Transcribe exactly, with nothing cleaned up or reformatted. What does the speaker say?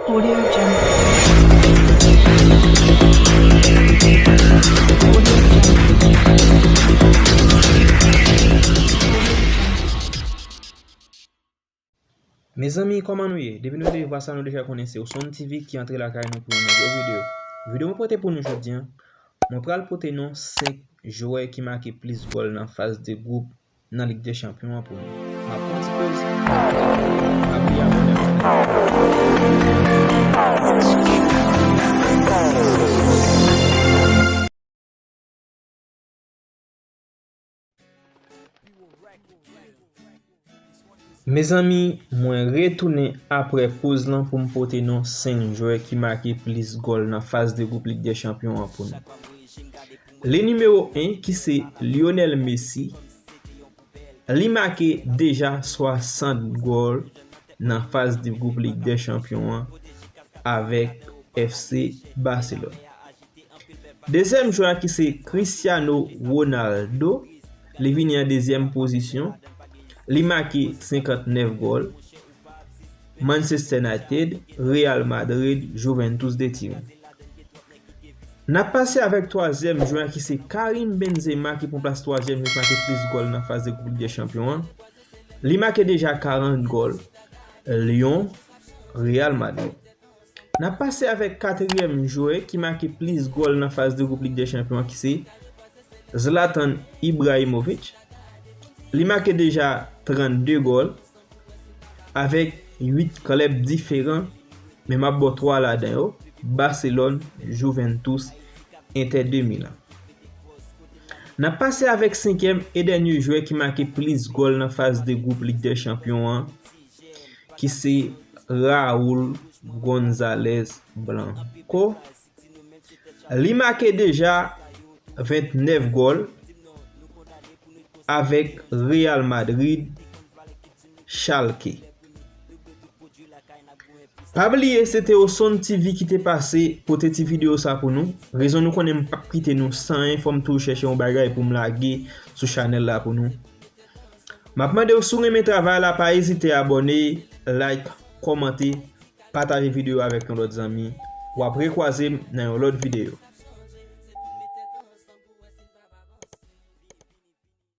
Audio Jungle. Audio Jungle. Mezanmi, kòman nou ye? Depi nou tande vwa sa, nou deja konnen se Osonn T V ki antre lakay nou pou yon nouvo videyo. Videyo mwen pote pou nou jodi a, mwen pral pote non senk jwè ki make plis gòl nan faz de gwoup nan Lig dè Chanpyon an pou nou. M ap pran ti poz, m ap li a pou nou. Mezanmi, mwen retounen apre poz lan pou m pote nou senk jwè ki make plis gòl nan faz de gwoup Lig dè Chanpyon an pou nou. Le nimewo en ki se Lionel Messi, li make deja swasant gòl nan faz de gwoup Lig dè Chanpyon an avèk F C Barcelone. Dezyèm jwè a ki se Cristiano Ronaldo, li vini an dezyèm pozisyon. Li make senkantnèf gòl. Manchester United, Real Madrid, Juventus de Turin. N ap pase avèk twazyèm jwè a ki se Karim Benzema ki pran plas twazyèm jwè ki make plis gòl nan faz de gwoup Lig dè Chanpyon an. Li make deja karant gòl. Lyon, Real Madrid. N ap pase avèk katriyèm jwè ki make plis gòl nan faz de gwoup Lig dè Chanpyon an ki se Zlatan Ibrahimovic. Li make deja trannde gòl avèk uit klèb diferan, men m ap ba w twa ladan yo, Barcelone, Juventus, Inter de Milan. N ap pase avèk senkyèm e dènye jwè ki make plis gòl nan faz de gwoup Lig dè Chanpyon an, ki se Raul Gonzalez Blanco. Li make deja vennèf gòl avèk Real Madrid, Schalke. Pa bliye, se te Osonn T V ki te pase pote ti videyo sa pou nou. Rezon nou konnen m p ap kite nou san en, fò m toujou chèche yon bagay pou m lage sou chanèl la pou nou. M ap mande w, si w renmen travay la, pa ezite abòne, like, kòmante, pataje videyo avèk yon lòt zanmi. W ap rekwaze m nan yon lòt videyo.